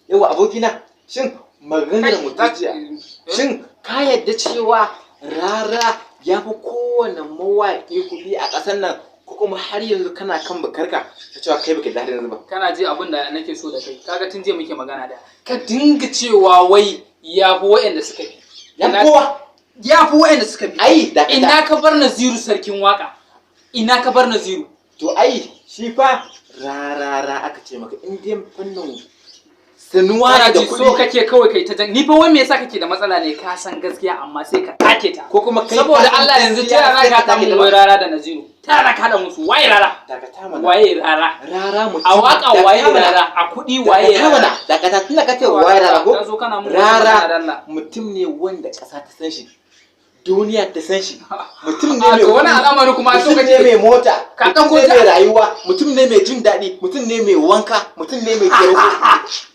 Yawa abokina, shin maganar mu ta jiya, shin ka yadda cewa Rara ya fi kowane mawaƙi kuɗi a ƙasar nan, ko kuma har yanzu kana kan bakarka ta cewa kai baka da har yanzu ba? Kana ji, abin da nake so da kai, kaga tun jiya muke magana da ka dinga cewa wai ya fi waɗanda suka fi. Ya fi kowa. Ya fi waɗanda suka fi. Ai da Ina ka bar Naziru Sarkin Waka? Ina ka bar Naziru? To ai shi fa Rarara aka ce maka in dai fannin sanuwa Kana ne da ji, so kuɗi. kake kawai kai ta jan ni fa. Wai me yasa kake da matsala ne? Ka san gaskiya amma sai ka take ta. Ko kuma kai Saboda ka san Allah, yanzu ta gaskiya yaya sai za ka ka haɗa take mun ta wai ba. Rara da Naziru? Ta yaya za ka haɗa musu? Waye Rara? Dakata mana. Waye Rara? Rara mutum A waka dakata waye mana. Rara? A kuɗi waye Dakata mana. Rara? Dakata, tunda ka ce waye Rara ko Ka zo kana mun wani magana da Rara Allah. mutum ne wanda ƙasa ta san shi, duniya ta san shi, mutum ne A mai to wani kuɗi, al'amari kuma so mutum ne kake mai mota, Ka mutum ɗauko ne mai rayuwa, mutum ne mai jin daɗi, mutum ne mai wanka, mutum ne mai taimako.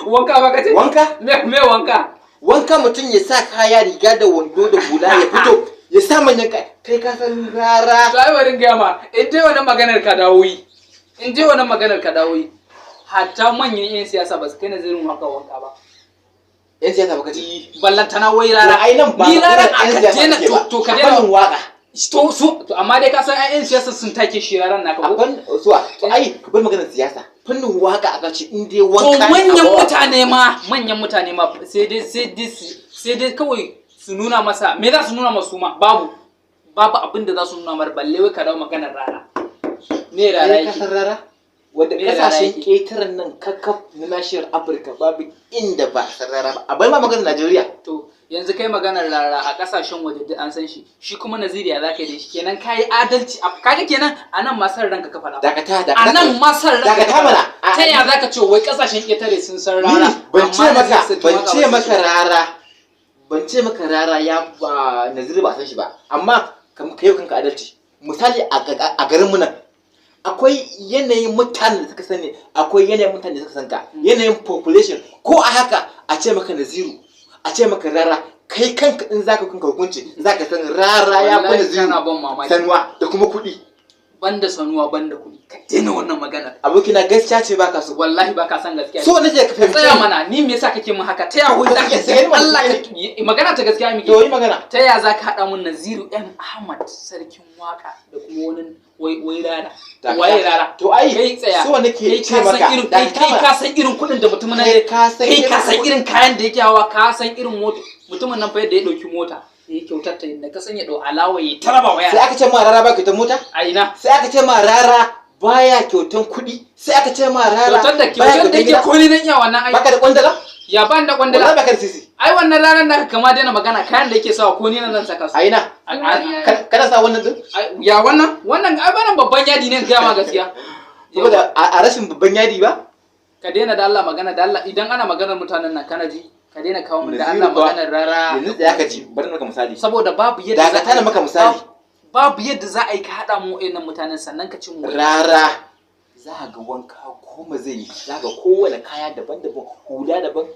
Wanka ba ka ce? Wanka. Me wanka? Wanka, mutum ya sa kaya, riga da wando da hula, ya fito ya sa manyan kai. Kai ka san Rara. To ai bari in gaya ma, in dai wannan maganar ka dawo yi, in dai wannan maganar ka dawo yi, hatta manyan 'yan siyasa ba su kai Nazirin Waka wanka ba. Yan siyasa baka ci. Ballantana wai Rara. Ai nan ba Ni Rara maganar a yan ka siyasa daina muke ba. to ka A daina fannin waka. To su to, amma dai ka san 'yan siyasa sun take shi Raran naka A ko? fan suwa? To ai ka bar maganar siyasa, fannin waka aka ce, in dai To wanka ne a manyan bawa. mutane ma, manyan mutane ma sai dai kawai su nuna masa me za su nuna masu ma, babu abin da za su nuna mar, balle wai ka dawo maganar Rara. Me Rara Kai ka yake? san Rara wanda Me Rara kasashen yake? ƙetaren nan kakaf na nashiyar Afirka babu inda ba a san Rara ba, a bar ma maganar Najeriya. To yanzu kai maganar Rara a kasashen waje duk an san shi, shi kuma Naziri ya zaka yi da shi? Kenan kayi adalci kaga kenan a nan ma san ranka ka faɗa. Dakata, dakata. A nan ma san ranka ka Dakata faɗa. mana. Ta ya zaka ce wai kasashen ƙetare sun san Ni Rara, ban ce amma maka Naziru Sarkin ban Waka ce ba su maka san shi? Rara, ban ce maka Rara ya ba Naziru ba san shi ba, amma kam kai kanka adalci. Misali, a garin mu nan akwai yanayin mutanen da suka sani, akwai yanayin mutanen da suka san ka, yanayin population. Ko a haka a ce maka Naziru, a ce maka Rara, kai kanka in zaka kanka hukunci zaka san Rara ya fi Wallahi Naziru kana ban mamaki. sanuwa da kuma kuɗi. Banda sanuwa, banda kuɗi, ka daina wannan magana. Abokina, gaskiya ce baka so. Wallahi baka san gaskiya. So nake ka fahimce Tsaya ni. mana, ni me yasa kake mun haka? Ta ya wai zaka Sai mana, Allah sai ka magana ta gaskiya muke. To yi magana. Ta ya zaka haɗa mun Naziru M Ahmad Sarkin Waka da kuma wani wai Rara? Dakata. Waye Rara? To ai Kai tsaya. so nake Kai ce ka san maka irin kai dakata kai mana. ka san irin kuɗin da mutumin nan Kai ka san kai irin ka san kuɗin- irin kayan da yake hawa, ka san irin mota mutumin nan fa, yadda ya ɗauki mota ya yi kyautar ta, inda ka san ya ɗau alawa ya taraba wa Sai yara. aka ce ma Rara ba kyautan mota? A ina? Sai aka ce ma Rara baya kyautan kuɗi? Sai aka ce ma Rara Kyautar da baya kyautar da yake gida? ko ni zan iya wannan ai. Baka da kwandala? Ya ban da Wallahi kwandala? baka da sisi. Ai wannan ranar naka kama daina magana, kayan da yake sawa ko ni nan zan saka su. A ina? Kana sa wannan din? Ya wannan ai wannan babban yadi ne, in gaya ma gaskiya. Saboda a rashin babban yadi ba. Ka daina da Allah magana da Allah, idan ana maganar mutanen nan, kana ji, ka daina kawo min da Naziru Allah ba- maganar Rara. Yanzu tsaya ka ji, bari na maka misali. Saboda babu yadda Dakata za a na yi- maka misali. babu yadda za a yi ka haɗa mu waɗannan mutanen sannan ka ci mu. Rara za a ga wanka 10 zai yi, za ga kowane kaya daban-daban, hula daban,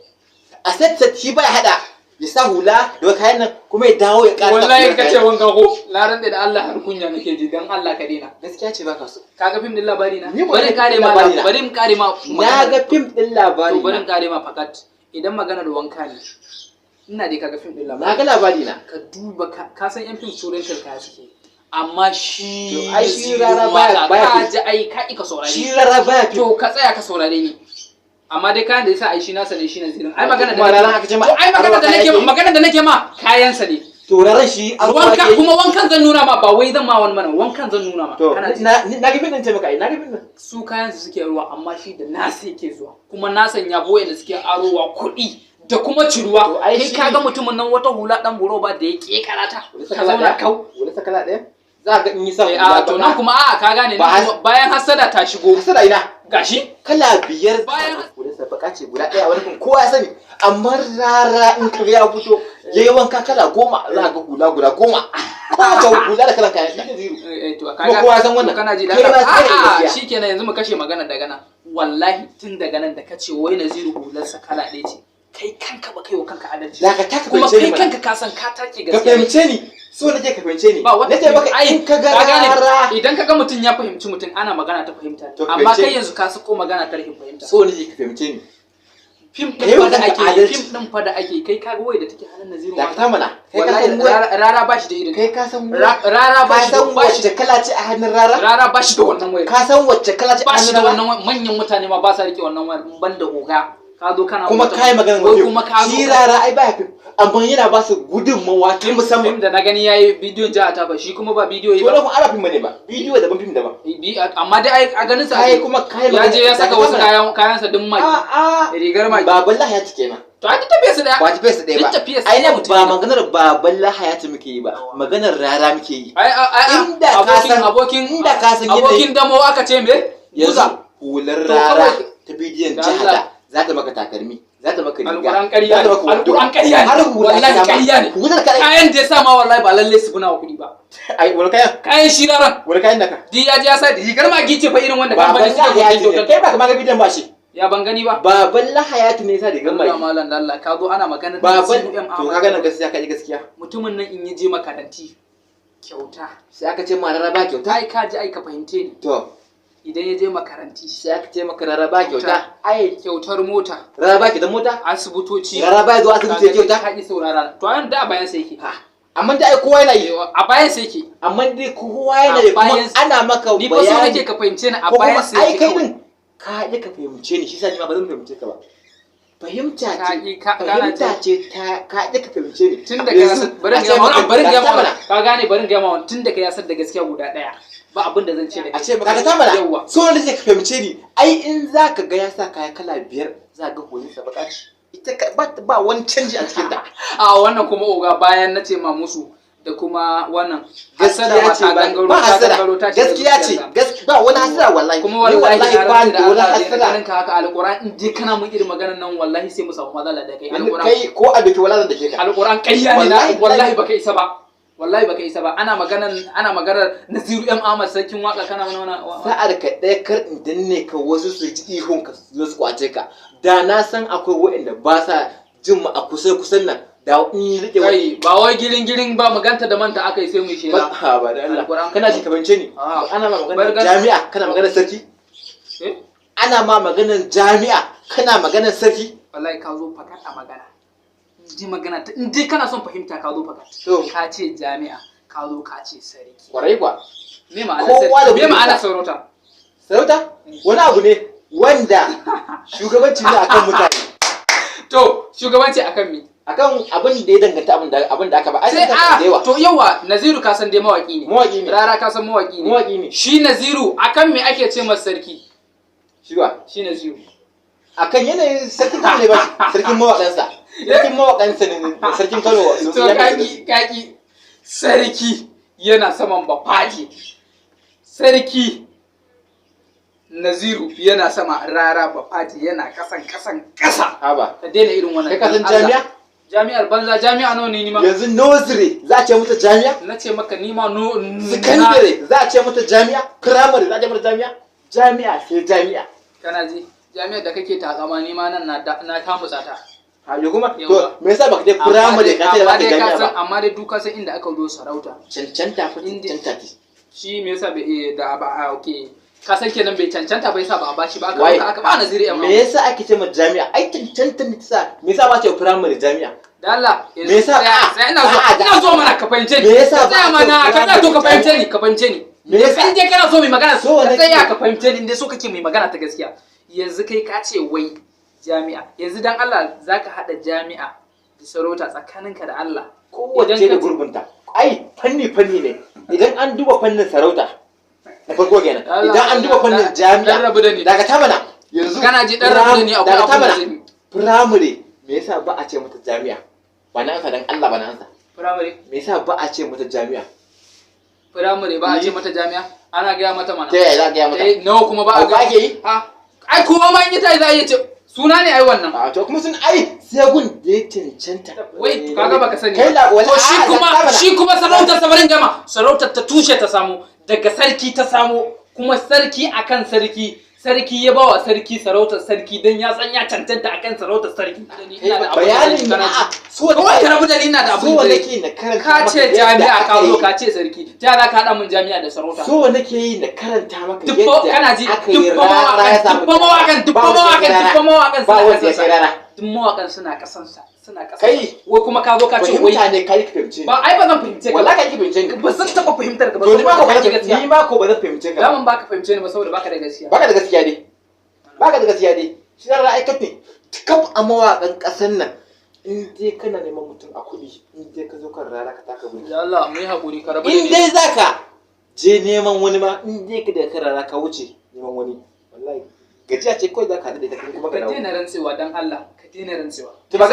a set set. Shi baya hada ya sa hula da kayan nan kuma ya dawo ya ƙara sa Wallahi hular ka ce kayan. wanka ko na rantse da Allah har kunya nake ji, dan Allah ka daina. Gaskiya ce baka so. Kaga fim din Labari Na? Ni ba Bari in ga kare fim ma. Labari Na. Bari in kare ma Na maganar. ga fim din Labari To bari in Na. kare ma fakat, idan maganar wanka ne, ina dai kaga fim din Na Labari ga Labari Na. Ka duba, ka san yan fim turantar kaya suke, amma shi To ai shi Naziru Rara Waka, baya ka fim. ji ai ka ika saurare. Shi Rara baya fim. To ka tsaya ka saurare ni, amma dai kayan da yasa ai shi nasa ne, shi Nazirin ai magana da Kuma nake Rara aka ce ma to ai magana da arwa nake kaya yake? Magana da nake ma, kayansa ne. To Raran shi an Wanka kuma, wankan zan nuna ma, ba wai zan ma wani mana, wankan zan nuna ma. To Kana ji? na ga fim din, ce maka ai na ga fim din. Su kayan su suke ruwa, amma shi da nasa yake zuwa, kuma nasan ya boye da suke arowa kuɗi da kuma ciruwa. To ai Kai kaga mutumin nan, wata hula dan buro ba da ya kekarata Wani ka sakala zauna ɗaya? kau. Wani sakala ɗaya za ga in yi sa Eh, hula a to baka. nan kuma a ka gane Ba nan kuma bayan hasada ta shigo. Hasada ina? Gashi. Kala biyar Bayan- hularsa baka ce guda ɗaya, wani kun kowa ya sani. Amma Rara in ka ga ya fito ya yi wanka kala 10, za ka ga hula guda 10, kowace hula da kalan kayan shi ne Zero. Eh, eh, to Kuma kowa ya san wannan. To kana ji da Kai ma sai da a'a gaskiya. Shikenan, yanzu mu kashe magana daga nan. Wallahi tun daga nan da kace wai Naziru hularsa kala ɗaya ce, kai kanka ba kai wa kanka adalci. Dakata ka Kuma fahimce ni kai mana. kanka ka san ka take Ka gaskiya. fahimce ni. So nake ka fahimce ni. Ba wata Nace maka ai in ka ga ka gane, rara, idan ka ga mutum ya fahimci mutum, ana magana ta fahimta. To Amma fahimce kai ni. yanzu ka sako magana ta rashin fahimta. So nake ka fahimce ni. Fim Ka din yi fa wa da kanka ake yi, adalci. fim din fa da ake yi, kai ka ga wai da take hannun Naziru Dakata ma. mana. Kai ka Wallahi san wai rara ba shi da irin kai ka san wai Rara ba ka shi da san ba shi wacce kala ce a hannun rara? Rara ba shi da wannan wayar. Ka san wacce kala ce a Ba shi hannun da rara? wannan wayar. Manyan mutane ma ba sa rike wannan wayar in ban da oga. Ka zo kana Kuma wata- kai maganar wai fim. kuma ka zo Shi rara ai baya fim, amma yana ba su gudunmawa ta musamman. Fim da na gani yayi bidiyon jiha ta ba shi kuma ba bidiyo yi To ba. na kuma ana fim bane ba, bidiyo daban, fim daban. Amma dai ai a ganin sa Kai ake. kuma kai Ya je ya saka dakata wasu mana. kayan kayansa din maki. A a Rigar maki. Baban Lahayati kenan. To ai duk tafiyar su daya. Ba tafiyar su ɗaya ba. Duk tafiyar su Ai ɗaya nan mutum ba ne. maganar baban Lahayati muke yi ba, maganar rara muke yi. Ai ai ai Inda ka abokin abokin inda ka san yanayin- abokin damo aka ce me? Yanzu Buza. hular To rara kawai- ta bidiyon Da jihata Allah. za ta maka takalmi, za ta maka riga, Alƙur'an ƙarya za ta ne. maka wando. Alƙur'an ƙarya ne. Har hula Wallahi ta ma. ƙarya ne. Hular ka Kayan da ya sa ma wallahi ba lalle su buna wa kuɗi ba. Ai wani kayan? Kayan shi raran. Wani kayan naka? Di ya je ya sa rigar magi ce fa irin wanda Baban kamfanin suka Lahayati kuɗi ne. kyautar. Kai ba ka ma ga bidiyon ba shi. Ya ban gani ba. Baban Lahayati ne ya sa rigar Allah magi. malam da Allah, ka zo ana maganar Baban Nasiru M. to Ahmad. ka gana gaskiya, ka ji gaskiya. Mutumin nan in ya je makaranti kyauta. Sai aka ce ma rara ba kyauta. Ai ka ji ai ka fahimce ni. To Idan ya je makaranti sai aka ce maka rara ba kyauta. Ai kyautar mota, Rara ba kyautar mota? asibitoci. Rara ba zuwa asibiti ya kyauta? Ka ki saurara. To ayan da a bayan sai yake. Ha, amma dai ai kowa yana yi. A bayan sai yake. Amma dai kowa yana yi A kuma bayan- ana maka Ni fa so bayani. nake ka fahimce ni, a Ko kuma bayan sai ai yake kai kawai. din ka ƙi ka fahimce ni, shi sa ni ma ba zan fahimce ka ba. Fahimta Ka ce ƙi- kana fahimta ce ta ka ƙi ka fahimce ni. Tun da ka Yanzu, san bari a in ce gaya ma maka- wani, bari in gaya ma dakata wani. mana. Ka gane, bari in gaya ma wani, tun da ka yasar da gaskiya guda daya ba abin da zan ce da A ce maka dakata mana. Yawwa. So wanda ka fahimce ni, ai in za ka ga ya sa kaya kala 5, za ka ga hulinsa baka ce. Ita ba wani canji a cikin ta. A wannan kuma oga bayan na ce ma musu da kuma wannan hasada Gaskiya ma ce ta ba gangaro ba ta hasada. gangaro ta shiga Gaskiya ce, zuciyarka. gaskiya ba wani hasada wallahi. Kuma Ni wallahi wallahi na ba rantse ni da da wani Allah da hasada. ganin ka haka, alquran in dai kana mun irin maganar nan wallahi sai mu samu matsala da kai. Yanzu Alquran kai ko a doki wala zan dake ka. Alquran ƙarya ne na Wallahi, wallahi baka isa ba, wallahi baka isa ba. Ana maganar Naziru M Ahmad sarkin waka, kana wani wani Sa'ar ka ɗaya kar in danne ka wasu su ji ihun ka su zo su kwace ka. Da na san akwai waɗanda ba sa jin mu a kusa kusan nan da in rike wani Kai ba wai girin girin ba maganta da manta aka yi sai mu yi ba shela. ha ba da Allah. Alƙur'an. Kana ji ka fahimce ni? Ah. Ana ma maganar Bargar- jami'a kana maganar sarki? Eh? Ana ma maganar jami'a kana maganar sarki? Wallahi ka zo fakat a magana. In ji magana ta, in dai kana son fahimta ka zo fakat. To. Ka ce jami'a, ka zo ka ce sarki. Kwarai kwa. Me ma'ana Kowa da sarki? Me ma'ana gudunsa. sarauta? Sarauta wani abu ne wanda shugabanci ne akan mutane. To shugabanci akan me? Akan abin da ya danganta abin da aka ba ai Sai sun da yawa. a to yawa Naziru ka san dai mawaki ne. Mawaki ne. Rara ka san mawaki ne. Mawaki ne. Shi Naziru akan me ake ce masa sarki? Shi ba Shi Naziru. Akan yanayin sarkin Kano ne ba, sarkin mawaƙansa, sarkin mawaƙansa ne, sarkin Kano To kaki kaki sarki yana saman bafaji. Sarki Naziru yana sama, rara bafaji yana kasan kasan kasa. Haba. Ka daina irin wannan. Kai ka san Dan Allah. jami'a? Jami'ar banza, jami'a nawa ne ni ma? Yanzu nursery za a ce mata jami'a? Na ce maka ni ma no Secondary za a ce mata jami'a? Primary za a ce mata jami'a? Jami'a sai jami'a. Kana ji, jami'ar da kake takama ni ma nan na kamutsa ta. Ha yo kuma to Yawa. me yasa baka je primary ka ce Amma za ka dai ka jami'a san ba? Amma dai duka san inda aka zo sarauta. Cancanta fa, cancanta ce. Shi me yasa bai da ba a okay. Ka san kenan bai cancanta bai sa ba a bashi ba aka Wai. aka ba Naziru yan Me yasa ake ce ma jami'a? Ai cancanta ne ta sa. Me yasa ba ce primary jami'a? Da Allah. Me yasa- Tsaya tsaya, ina zo A'a, da- ina zo mana ka fahimce ni. Me yasa Ka tsaya ba a ce mana ka tsaya to ka primary fahimce ni, ka fahimce ni. Me yasa? In dai kana so mai magana So ka nake- tsaya ka fahimce ni, in dai so kake mai magana ta gaskiya. Yanzu kai ka ce wai jami'a. Yanzu dan Allah zaka hada jami'a da sarauta tsakaninka da Allah? Kowace Idan da ka- gurbinta. Ai fanni fanni ne. Idan an duba fannin sarauta na farko kenan, Allah, idan an duba fannin dan jami'a rabu da ni. Daga ta mana yanzu. Kana ji, dan rabu da ni, akwai Dakata abun da mana. zan yi. Primary me yasa ba a ce mata jami'a? Ba na ansa, dan Allah ba na ansa. Firamare. Me yasa ba a ce mata jami'a? Firamare ba a ce Ni- mata jami'a? Ana gaya mata mana. Ta yaya za a gaya mata? Eh, nawa kuma ba a Hauka ake yi? Ha? Ai kowa ma in yi tayi za a iya ce suna ne ai wannan. A to kuma sun ai sai gun da ya cancanta. Wai kaga baka sani. Kai la wala To shi a'a, kuma dakata mana. shi kuma sarautar samarin gama sarautar ta tushe ta samu daga sarki ta samu kuma sarki akan sarki. Sarki ya bawa sarki sarautar sarki don ya san ya cancanta akan sarautar sarki. Ina da abin da Bayanin zan yi, kana a'a, ji. so Kawai ka rabu da ni, ina da abin so da nake na karanta ka maka ce yadda jami'a aka ka zo yi. ka ce sarki. Ta za ka haɗa mun jami'a da sarauta? So nake yi na karanta maka Dubbo yadda kana ji, aka yi dubbo rara ya mawaƙan, samu dubbo mawaƙan, dubbo Ba wanda ya mawaƙan, kai dubbo rara. mawaƙan Ba suna wanda ya ƙasansa. kai rara. Duk mawaƙan suna ƙasansa, suna ƙasansa. Kai. Wai kuma ka zo ka ce wai Fahimta ne kai ka fahimce ni. Ba, ai ba zan fahimce ka. Wallahi kai ka fahimce ni. Ba zan taɓa fahimtar ka ba. To ni ma ko Saboda ba baka da zan gaskiya. ni ma ko ba zan fahimce ka ba. Daman baka fahimce ni ba saboda baka da gaskiya. Baka da gaskiya dai. Baka da gaskiya dai. Shi rara ai kafe kaf a mawaƙan ƙasar nan, in dai kana neman mutum a kuɗi, in dai ka zo kan rara, ka taka burki. Ya Allah, mu yi haƙuri, ka rabu da In ni. dai zaka je neman wani ma, in dai ka da kan rara ka wuce neman wani, wallahi gajiya ce kawai zaka haɗu da ita kuma ka Ka dawo. daina rantsewa, dan Allah, ka daina rantsewa. To ba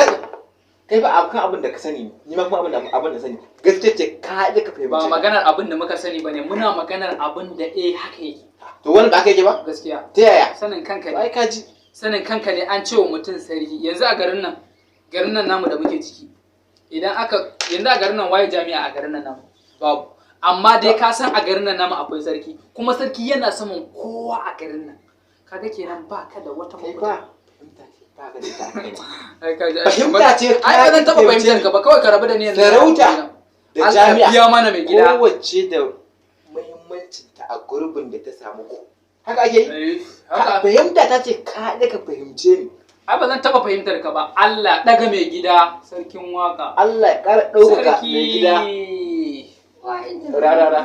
kai ba, akan abin da ka sani, ni ma kuma abin da sani gaskiya ce, ka ka fahimce Ba ka. maganar abin da muka sani bane, muna maganar abin da eh haka yake. To wani ba haka yake ba? Gaskiya. Ta yaya? Sanin kanka To ne. ai ka ji. Sanin kanka ne, an ce wa mutum sarki. Yanzu a garin nan, garin nan namu da muke ciki, idan aka yanzu a garin nan, waye jami'a a garin nan namu? Babu. Amma dai ka san a garin nan namu akwai sarki, kuma sarki yana saman kowa a garin nan. Kaga kenan ba ka da wata Kai mafita. ba fahimta ce ba ka da ita a kaina. Ai ka ji, Fahimta ce. Ai ba zan taba Ka fahimce fahimtar ka ba, kawai ka rabu da ni yanzu. Sarauta da Allah jami'a biya mana mai gida. Kowace da muhimmancinta a gurbin da ta samu, ko haka ake yi? Eh, Ka haka. fahimta ta ce ka fahimce ni. Ai ba zan taba fahimtar ka ba. Allah daga mai gida, sarkin waka. Allah ya ƙara ɗaukaka mai gida. Sarki. Rarara.